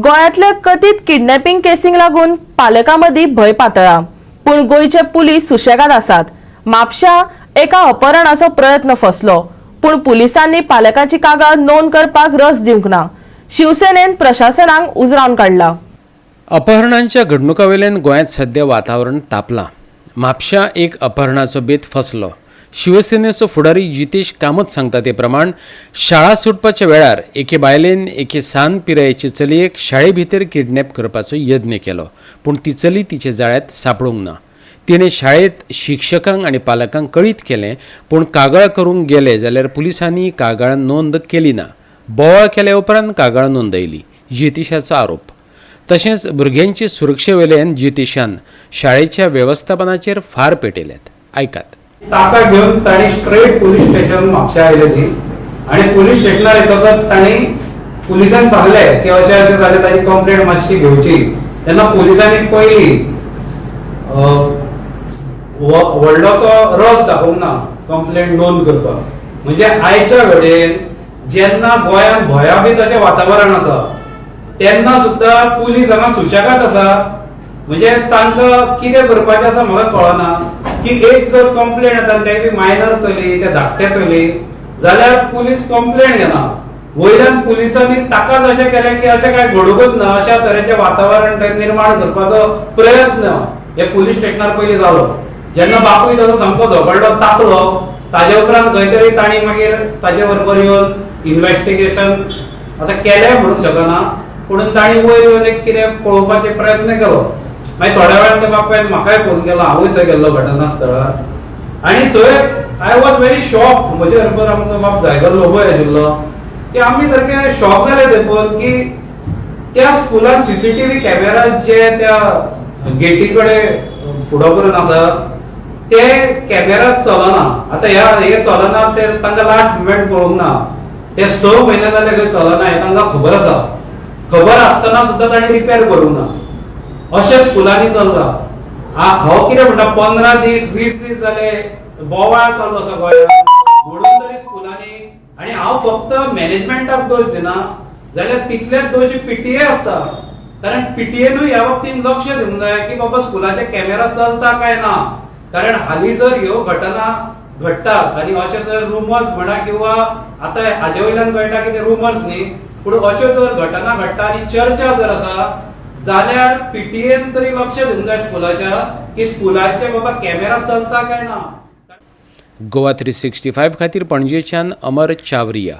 गोंयांतल्या कथीत किडनॅपिंग केसींक लागून पालकां मदीं भंय पातळ्ळा. पूण गोंयचे पुलीस सुशेगाद आसात. म्हापश्यां एका अपहरणाचो प्रयत्न फसलो, पूण पुलिसांनी पालकांची कागाळ नोंद करपाक रस दिवंक ना. शिवसेनेन प्रशासनाक उजरावन काडला. अपहरणांच्या घडणुकां वयल्यान गोंयांत सद्या वातावरण तापलां. म्हापश्यां एक अपहरणाचो बेत फसलो. शिवसेनेचो फुडारी जितेश कामत सांगता ते प्रमाण, शाळा सुटपाच्या वेळार एके बायलेन एके सान पिरायेचे चलयेक शाळे भितर किडनॅप करपाचो यत्न केलो, पूण ती चली तिच्या जाळ्यांत सांपडूंक ना. तिणें शाळेंत शिक्षकांक आनी पालकांक कळीत केलें, पूण कागाळ करूंक गेले जाल्यार पुलिसांनी कागाळ नोंद केली ना. बोवाळ केल्या उपरांत कागाळ नोंदयली, जितेशाचो आरोप. तशेंच भुरग्यांचे सुरक्षे वयल्यान जितेशान शाळेच्या वेवस्थापनाचेर फार पेटयल्यात. आयकात. ताका घेवन तांणी स्ट्रेट पुलीस स्टेशन म्हापशा आयले ती आनी पुलीस स्टेशनार येतकच तांणी पुलिसान सांगले की अशें अशें जालें, ताची कंप्लेंट मातशी घेवची. तेन्ना पुलिसांनी पयली व्हडलोसो रस दाखोवंक ना कंप्लेंट नोंद करपाक. म्हणजे आयच्या घडयेन जेन्ना गोंयांत भंयाभीत अशें वातावरण आसा, तेन्ना सुद्दां पुलीस हांगा सुशेगाद आसा. म्हणजे तांकां कितें करपाचें आसा म्हाका कळना की एक जर कंप्लेंट येता आनी तें बी मायनर चली, त्या धाकटे चली जाल्यार पुलीस कंप्लेंट घेना. वयल्यान पुलिसांनी ताकाच अशें केलें की अशें कांय घडूंकच ना अशा तरेचें वातावरण थंय निर्माण करपाचो प्रयत्न हे पुलीस स्टेशनार पयलीं जालो. जेन्ना बापूय ताजो सामको झगडलो, तापलो, ताजे उपरांत खंय तरी तांणी मागीर ताजे बरोबर येवन इन्व्हेस्टिगेशन आतां केलें म्हणूंक शकना, पूण तांणी वयर येवन एक कितें पळोवपाचे प्रयत्न केलो. मागीर थोड्या वेळान त्या बापायन म्हाकाय फोन केलो. हांवूय थंय गेल्लो घटनास्थळार आनी थंय I was very shock. म्हजे बरोबर आमचो बाब जायगर लोबोय आशिल्लो की आमी सारके शॉक जाले ते पळोवन की त्या स्कुलान सीसीटीव्ही कॅमेरा जे त्या गेटी कडेन फुडो करून आसा, ते कॅमेरा चलना. आता ह्या हे चलना ते तांकां लास्ट मुमेंट पळोवंक ना. ते 6 म्हयने जाले खंय चलना हें तांकां खबर आसा. खबर आसतना सुद्दां तांणी रिपेर करूंक ना. अशें स्कुलांनी चल्लां. हांव कितें म्हणटा, 15 दीस, 20 दीस जाले बोवाळ चालू आसा गोंयांत, म्हणून तरी स्कुलांनी. आनी हांव फक्त मॅनेजमेंटाक दोश दिना, जाल्यार तितलेच दोश पीटीए आसता, कारण पीटीएनूय ह्या बाबतींत लक्ष दिवंक जाय की बाबा स्कुलाचे कॅमेरा चलता काय ना. कारण हालीं जर ह्यो घटना घडटात आनी अशें जर रुमर्स म्हणा किंवा आतां हाजे वयल्यान कळटा की ते रुमर्स न्ही, पूण अश्यो जर घटना घडटा आनी चर्चा जर आसा जाल्यार पीटीएन तरी लक्ष दिवंक जाय स्कुलाच्या की स्कुलाचे बाबा कॅमेरा चलता काय ना. गोवा 365 खातीर पणजेच्यान अमर चावरिया.